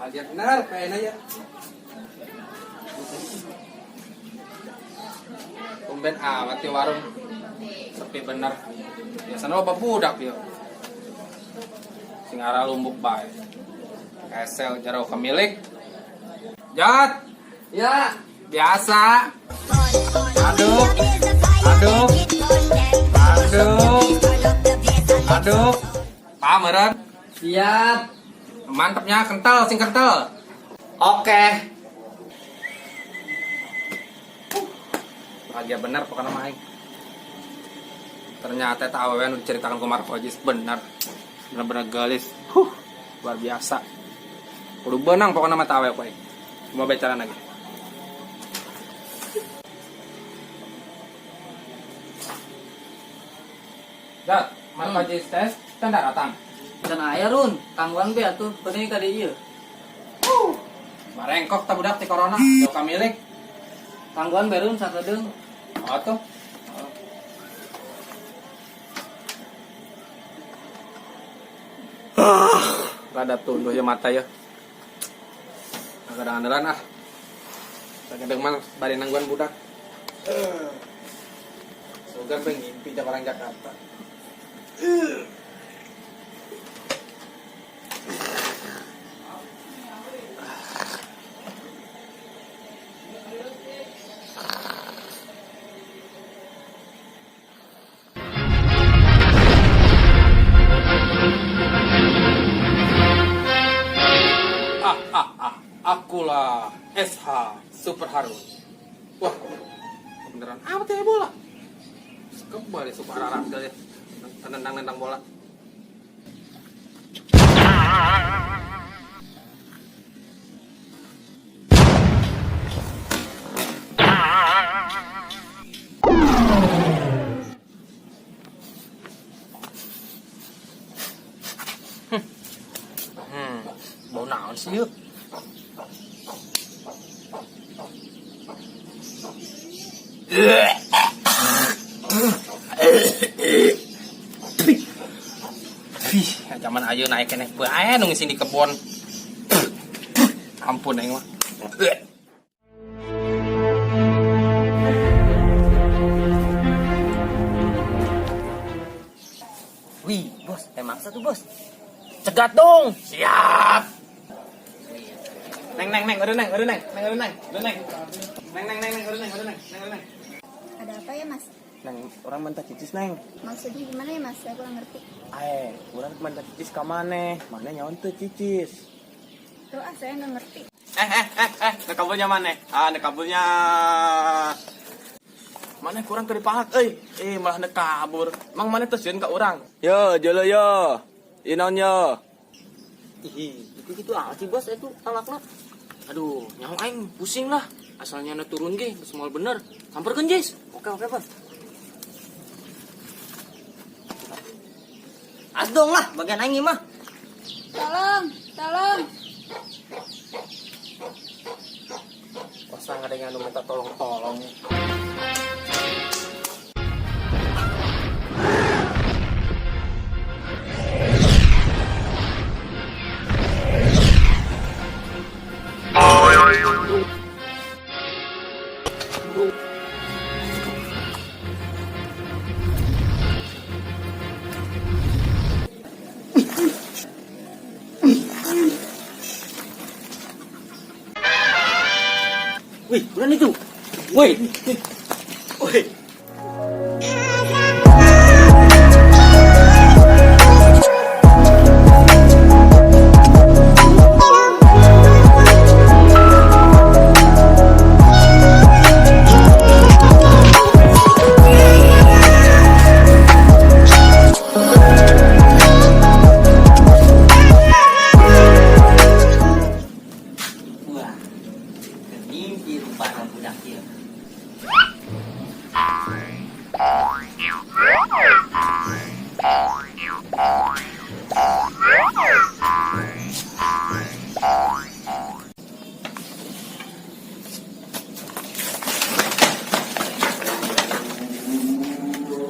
Bahagia bener kayaknya ya. Tumben amat ya warung. Sepi bener. Biasanya loba budak ya. Sing arah lumbuk bae. Kesel jauh kemilik. Jat, Ya, biasa. Aduk, aduk, aduk, aduk. Paham, meren? Siap. Mantepnya kental, sing kental. Oke. Bahagia bener pokoknya mah aing. Ternyata eta awewe nu diceritakan ku Marco Ojis bener. Bener-bener geulis. Huh, luar biasa. Kudu beunang pokoknya mah tah awewe ku aing. Mau bicara lagi. Jat, Marco Ojis tes tanda datang. Can aya Run, tangguhan be atuh, penting ka dieu. Barengkok tah budak ti corona, jauh kamilik. Tangguhan be Run sakedeung. Oh tuh. Rada tunduh ya mata ya. Agak andalan ah. Sakedeung mah bari nangguan budak. Sugan we ngimpi jeung orang Jakarta. Ah ah ah, akulah SH Super Harun. Wah, beneran amat ya bola. Kembali Super Arab ya. Nendang-nendang bola. Bau naon sih yuk? Ih, zaman ayeuna naik keneh bae nu ngising di kebon. Ampun aing mah. Wih, bos, emang satu bos. Cegat dong. Siap. Neng neng neng, udah neng, udah neng, neng udah neng, udah neng. Neng neng neng neng, udah neng, udah neng, neng udah neng. Ada apa ya, Mas? Neng, urang minta cicis, Neng. Maksudnya gimana ya, Mas? Saya kurang ngerti. Ae, urang minta cicis ka maneh. Maneh nyaho teu cicis? Tuh ah, saya nggak ngerti. Eh eh eh eh, nek kabulnya maneh? Ah, nek kabulnya. Maneh kurang keur dipalak euy. Eh, malah nek kabur. Emang maneh teu sieun ka urang? Yo, jolo yo. Ieu naon yo? Ih, itu gitu amat sih bos itu talakna. Aduh, nyaho aing pusing lah. Asalnya na turun ge, geus moal bener. Samperkeun, Jis. Oke, oke, bos. As dong lah, bagian aing mah. Tolong, tolong. Kosa ngadengan nu minta tolong-tolong. Wih, berani tuh. Wih. Wih. Wah, mimpi rupana budak ieu.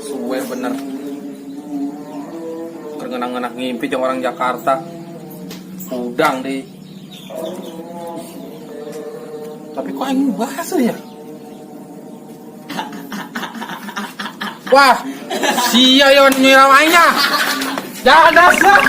Suwe bener. Keur ngeunah-ngeunah ngimpi jeung orang Jakarta. Udang di. Tapi kok aing bahasa ya? Wah, sia yon nyiram aingnya. Jangan dasar.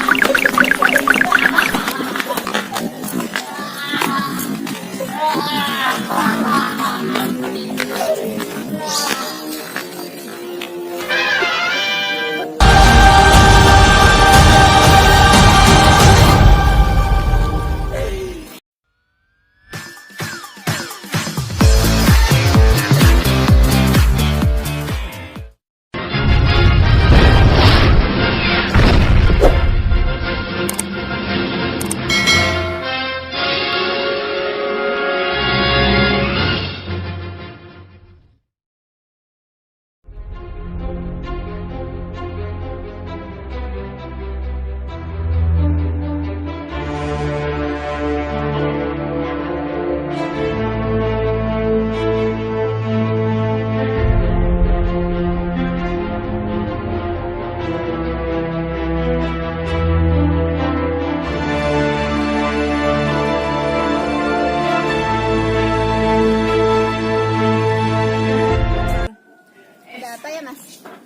Ada apa ya, Mas?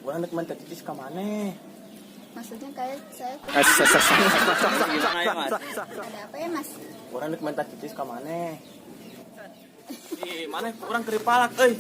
Urang nek menta titis ka maneh. Maksudnya kayak saya ada apa ya, Mas? Urang nek menta titis ka maneh. Ih, maneh ku urang keur dipalak euy.